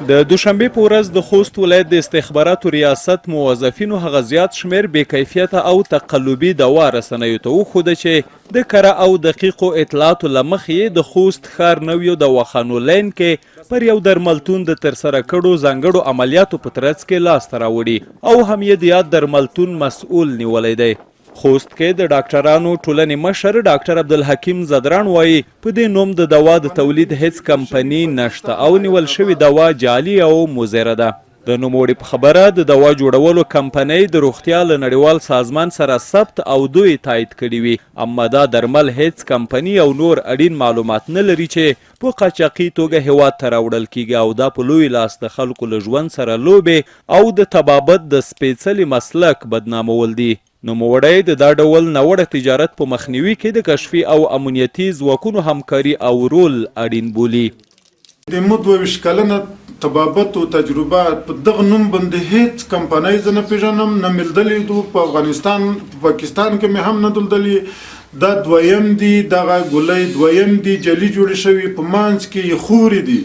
د دوشنبې په ورځ د خوست ولایت د استخباراتو ریاست موظفینو هغه زیات شمېر بې کیفیته او تقلبي دوا رسنیو ته وښوده چې د کره او دقیقو اطلاعاتو له مخې یې د خوست ښار نویو دواخانو لین کې پر یو درملتون د ترسره کړو ځانګړو عملیاتو په ترڅ کې لاسته راوړي او هم یې د یاد درملتون مسؤل نیولی دی. خوست کې د ډاکټرانو ټولنې مشر ډاکټر عبدالحکیم ځدراڼ وايي، په دې نوم د دوا د تولید هېڅ کمپني نشته او نیول شوې دوا جعلي او مضره ده. د نوموړي په خبره، د دوا جوړولو کمپنۍ د روغتیا له نړیوال سازمان سره ثبت او دوی تایید کړي وي، اما دا درمل هېڅ کمپني او نور اړین معلومات نه لري چې په قاچاقي توګه هېواد ته راوړل کېږي او دا په لوی لاس د خلکو له ژوند سره لوبې او د طبابت د سپېڅلي مسلک بدنامول دي. نوموړی د دا ډول ناوړه تجارت په مخنیوي کې د کشفي او امنیتي ځواکونو همکاري او رول اړین بولي. د مو 22 کلنه طبابت او تجربه په دغه نوم باندې هیڅ کمپنۍ زه نه پیژنم، نه مې لیدلې دو په افغانستان، په پاکستان کې مې هم نه دلدلې. دا دویم دي، دغه ګولۍ دویم دي، جلي جوړې شوي، په منځ کې یې خورې دي.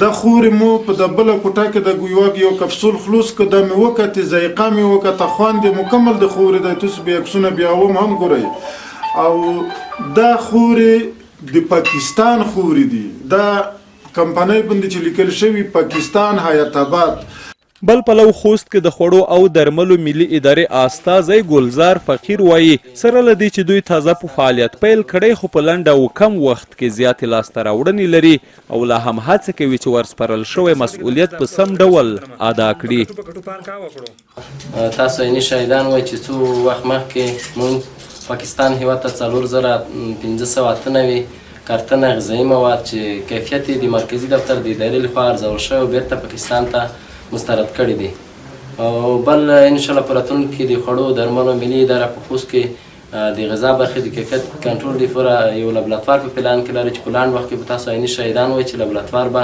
دا خورې مو په دا بله کوټه کې د ګویواګ یو کپسول خلاص که، دا مې وکتې، ذایقه مې وکته، خوند یې مکمل د خورې دی. تاسو بیا عکسونه بیا هم هم ګورئ. او دا خورې د پاکستان خورې دي، دا کمپنۍ باندې چې لیکل شوي پاکستان حیات آباد. بل پلو خوست کې د خوړو او درملو ملي ادارې استازی ګلزار فقیر وايي، سره له دې چې دوی تازه په فعالیت پیل کړی، خو په لنډ او کم وخت کې زیاتې لاسته راوړنې لري او لا هم هڅه کوي چې ورسپارل شوی مسؤلیت په سم ډول ادا کړي. تاسو عیني شاهدان وئ چې څو وخت مخکې مونږ پاکستان هیواد ته 4598 کارتنه غذایي مواد چې کیفیت یې د مرکزي دفتر د ادارې لخوا ارزول شوی و، بیرته پاکستان ته مسترد کړي دي. او بل انشاءالله په راتلونکي کې د خوړو درملو ملي اداره په خوست کې د غذا برخې د کیفیت کنټرول لپاره یو لابراتوار په پلان کې لري چې په لنډ وخت کې به تاسو عیني شاهدان وئ چې لابراتوار به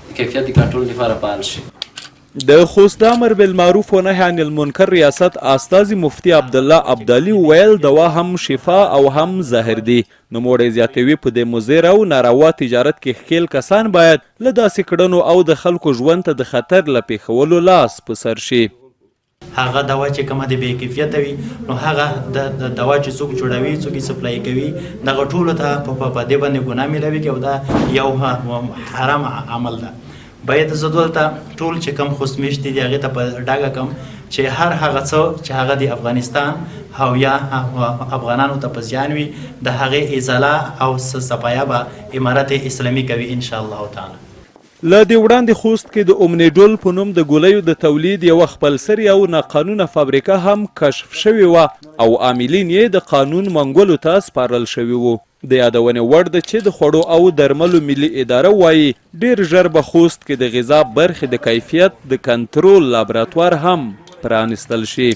د کیفیت د کنټرول لپاره فعال شي. د خوست د امر بالمعروف و نهی عن المنکر ریاست استازي مفتي عبدالله ابدالي وویل، دوا هم شفا او هم زهر دي. نوموړی زیاتوي، په دې مضر او ناروا تجارت کې ښکېل کسان باید له داسې کړنو او د خلکو ژوند ته د خطر له پېښولو لاس په سر شي. هغه دوا چې کومه د بې کیفیته وي، نو هغه د دوا چې څوک جوړوي، څوک یې سپلای کوي، دغه ټولو ته په دې باندې ګناه میلاویږي او دا یو حرام عمل ده. باید زه دلته ټول چې کم خوست میشتي دي هغې ته په ډاګه کم چې هر هغه څه چې هغه د افغانستان او یا افغانانو ته په زیان وي، د هغې ازاله او صفایا به امارت اسلامي کوي ان شاء الله تعالی. له دې وړاندې خوست کې د اومنیډول په نوم د ګولیو د تولید یوه خپلسرې او ناقانونه فابریکه هم کشف شوې وه او عاملین یې د قانون منګولو ته سپارل شوي وو. د یادونې وړ ده چې د خوړو او درملو ملي اداره وايي، ډېر ژر به خوست کې د غذا برخې د کیفیت د کنترول لابراتوار هم پرانیستل شي.